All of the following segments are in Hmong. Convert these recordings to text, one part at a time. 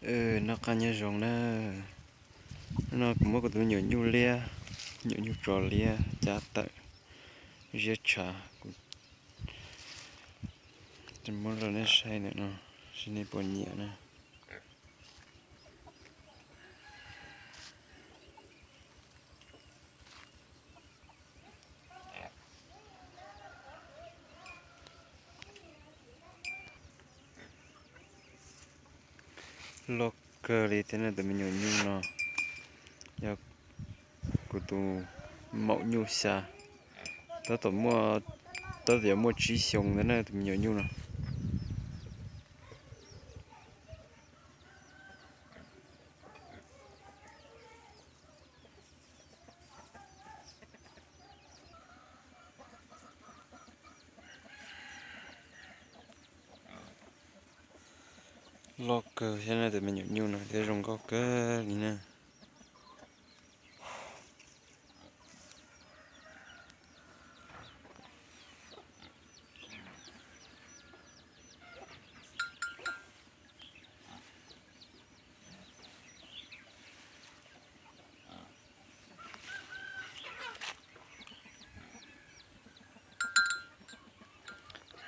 Noj qab nyob zoo na. Hnub no kuv muab kuv tus me nyuam nyuj liab, nyuam nyuj tsov liab cab tawm ziab tshav, kuv muab rau nej saib ntawm no, seb nej puas nyiam na. Loj kawg li thiab na tus me nyuam nyuj no, yog kuv tus maum nyuj xya, tab tom muaj, tab tom yuav muaj tsib xyoo ntawd na tus me nyuam nyuj no. Loj kawg thiab na tus me nyuam nyuj no thiab zoo nkauj kawg li na.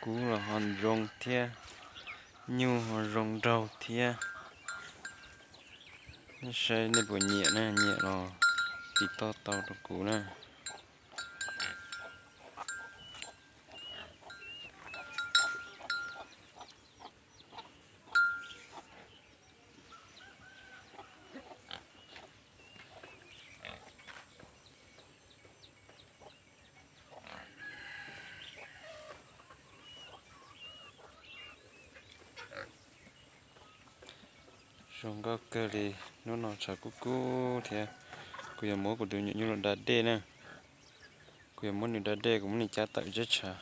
Kub los ho zoo thiab, nyuj ho zoo nraug thiab. Nej saib nej puas nyiam na, nyiam los tiv toj tau rau kuv na. Zoo nkauj kawg li, hnub no tshav kub kub thiab. Kuv yuav muab kuv tus nyuam nyuj los da dej na. Kuv yuav muab nws da dej, kuv muab nws cab tawm ziab tshav.